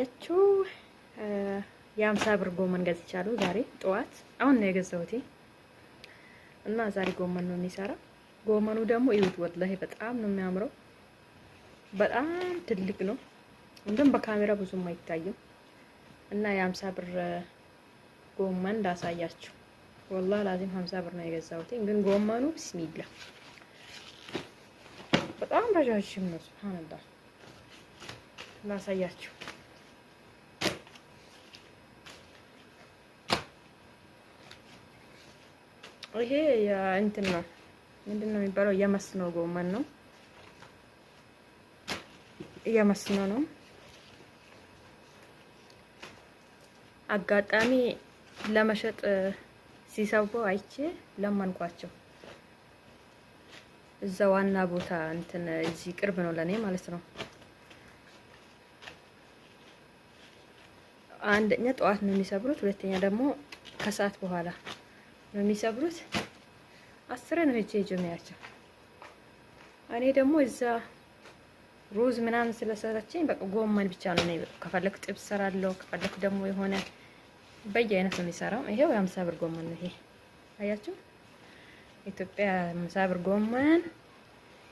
ያችሁ የ50 ብር ጎመን ገዝቻለሁ ዛሬ ጠዋት። አሁን ነው የገዛሁት እና ዛሬ ጎመን ነው የሚሰራ። ጎመኑ ደግሞ እዩት፣ ወላሂ በጣም ነው የሚያምረው። በጣም ትልቅ ነው። እንደም በካሜራ ብዙም አይታይም። እና የ50 ብር ጎመን ላሳያችሁ። ወላሂ ላዚም 50 ብር ነው የገዛሁት። ግን ጎመኑ ቢስሚላ በጣም ረዣዥም ነው። ሱብሃንአላህ ላሳያችሁ። ይሄ የእንትን ነው ምንድን ነው የሚባለው? የመስኖ ጎመን ነው። የመስኖ ነው። አጋጣሚ ለመሸጥ ሲሰቡ አይቼ ለመንኳቸው። እዛ ዋና ቦታ እንትን እዚህ ቅርብ ነው ለኔ ማለት ነው። አንደኛ ጠዋት ነው የሚሰብሩት፣ ሁለተኛ ደግሞ ከሰዓት በኋላ ነው የሚሰብሩት። 10 ነው ሄጄ ጀሚያቸው። እኔ ደግሞ እዛ ሩዝ ምናምን ስለሰራችኝ በቃ ጎመን ብቻ ነው። ከፈለኩ ጥብስ ሰራለሁ፣ ከፈለኩ ደግሞ የሆነ በየአይነት ነው የሚሰራው። ይሄው የ50 ብር ጎመን ነው ይሄ። አያችሁ ኢትዮጵያ 50 ብር ጎመን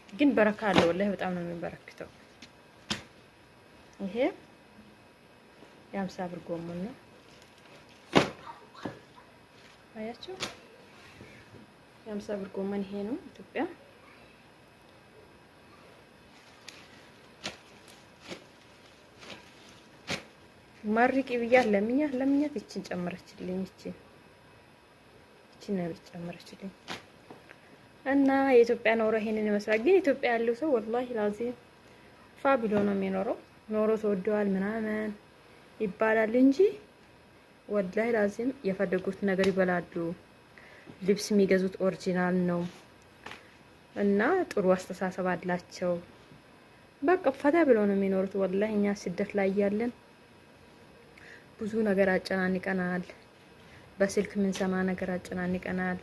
ግን በረካ አለው። ወላሂ በጣም ነው የሚበረክተው። ይሄ የ50 ብር ጎመን ነው። አያችሁ የ50 ብር ጎመን ይሄ ነው ኢትዮጵያ። መርቂ ብያት ለምኛት ለምኛት ይችን ጨመረችልኝ። ይችን ይችን ነው ጨመረችልኝ። እና የኢትዮጵያ ኖሮ ይሄንን ይመስላል። ግን ኢትዮጵያ ያለው ሰው ወላሂ ላዚም ፋ ብሎ ነው የሚኖረው። ኖሮ ተወደዋል ምናምን ይባላል እንጂ ወላሂ ላዚም የፈለጉት ነገር ይበላሉ። ልብስ የሚገዙት original ነው እና ጥሩ አስተሳሰብ አላቸው። በቃ ፈታ ብሎ ነው የሚኖሩት። ወላሂ እኛ ስደት ላይ ያለን ብዙ ነገር አጨናንቀናል። በስልክ የምንሰማ ነገር አጨናንቀናል።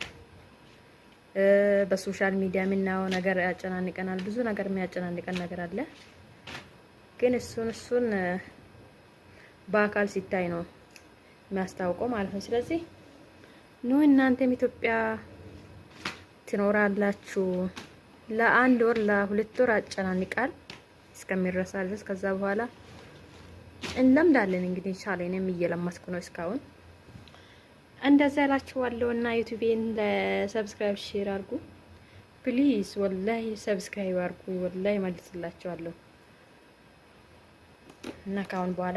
በ social media የምናየው ነገር ያጨናንቀናል። ብዙ ነገር የሚያጨናንቀን ነገር አለ። ግን እሱን እሱን በአካል ሲታይ ነው የሚያስታውቀው ማለት ነው። ስለዚህ ኑ እናንተም ኢትዮጵያ ትኖራላችሁ። ለአንድ ወር ለሁለት ወር አጨናንቃል እስከሚረሳ ድረስ። ከዛ በኋላ እንለምዳለን እንግዲህ ኢንሻአላህ። እኔም እየለመስኩ ነው እስካሁን። እንደዛ እላችኋለሁ። እና ዩቲዩቤን ለ subscribe share አድርጉ please። ወላሂ subscribe አድርጉ። ወላሂ መልስላችኋለሁ። እና ካሁን በኋላ